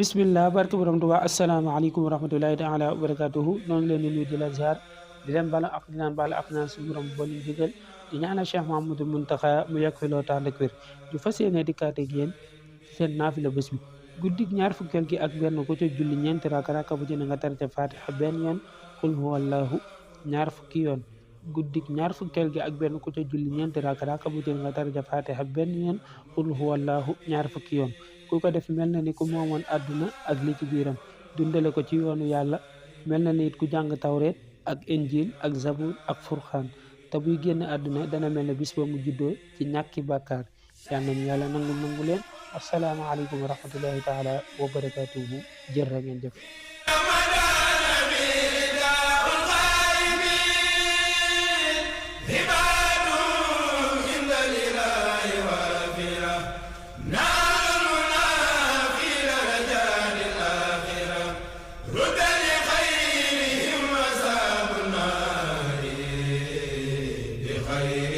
bismillah barke borom Tuubaa asalaamaaleykum wa rahmatulahi taala wa barakatuhu noo ngi leen di nuyu di la ziar di leen bala ak di naan bala ak naan suñu borom boole digal di ñaanal Cheikh Mahamadou Muntaxa mu yàgg fi loo tànd ak wér di fas yéene di kaate ak yéen seen naafila bés bi guddig ñaar fukkeel gi ak benn ku ca julli ñeenti raka bu ci ne nga tarate fatiha benn yoon qul huwallahu ñaar fukki yoon guddig ñaar fukkeel gi ak benn ku ca julli ñeenti raka bu ci ne nga tarate fatiha benn yoon qul huwallahu ñaar fukki yoon ku ko def mel na ni ku moomoon àdduna ak li ci biiram dundale ko ci yoonu yàlla mel na ni it ku jàng tawreet ak injil ak zabur ak furxaan te buy génn àdduna dana mel ne bis ba mu juddoo ci ñàkki bàkkaar yal nañu yàlla nangu leen asalaamaaleykum wa rahmatullahi taala wa barakatuhu jërë ngeen jëf خير